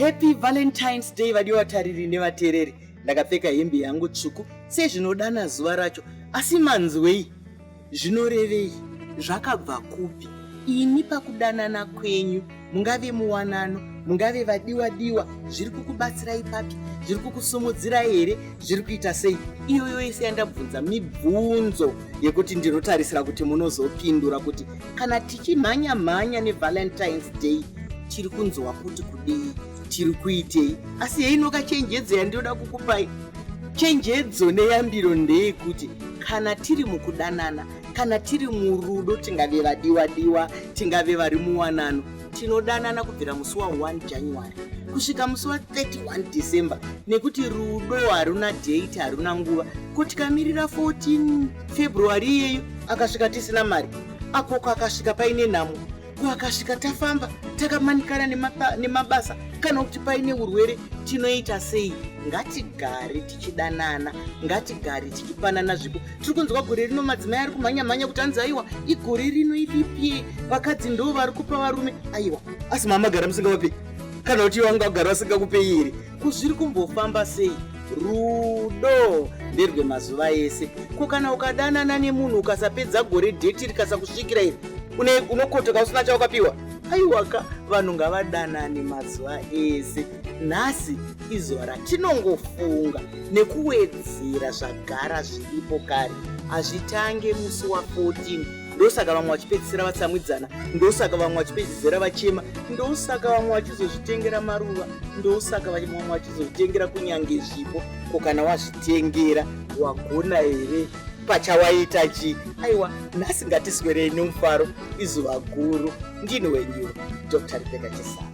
Happy Valentine's Day vadiwa vatariri nevateereri. Ndakapfeka hembe yangu tsvuku sezvinodana zuva racho, asi manzwei? Zvinorevei? Zvakabva kupi? Imi pakudanana kwenyu, mungave muwanano, mungave vadiwa diwa, zviri kukubatsirai papi? Zviri kukusumudzirai here? Zviri kuita sei? Iyoyo yese yandabvunza mibvunzo yekuti ndinotarisira kuti munozopindura kuti kana tichimhanya mhanya neValentine's Day tiri kunzwa kuti kudii, tiri kuitei. Asi heinoka chenjedzo yandinoda kukupai, chenjedzo neyambiro ndeyekuti kana tiri mukudanana, kana tiri murudo, tingave vadiwa diwa, tingave vari muwanano, tinodanana kubvira musi wa 1 January kusvika musi wa 31 December, nekuti rudo haruna date, haruna nguva. Ko tikamirira 14 February iyeyo akasvika tisina mari, akoko akasvika paine nhamo, ko akasvika tafamba takamanikana nemabasa kana kuti paine urwere, tinoita sei? Ngatigare tichidanana, ngatigare tichipanana zvipo. Tiri kunzwa gore rino madzimai ari kumhanya mhanya kuti hanzi aiwa igore rino idipi, vakadzi ndo vari kupa varume. Aiwa, asi mamagara musingavapi, kana kuti vanga vagara vasingakupei here? Ko zviri kumbofamba sei? Rudo nderwemazuva ese. Ko kana ukadanana nemunhu ukasapedza gore dheti rikasakusvikira iri, unokotoka usina chawakapiwa? Aiwaka, vanhu ngavadanane mazuva ese. Nhasi izuva ratinongofunga nekuwedzera zvagara zviripo kare. Hazvitange musi wa 14. Ndosaka vamwe vachipedzisira vatsamwidzana, ndosaka vamwe vachipedzisira vachema, ndosaka vamwe vachizozvitengera maruva, ndosaka vamwe vachizozvitengera kunyange zvipo. Ko kana wazvitengera wagona here? Pachawaita chii? Aiwa, nhasi ngatiswerei nemufaro, izuva guru. Ndini wenyu Dr. Rebecca Chisara.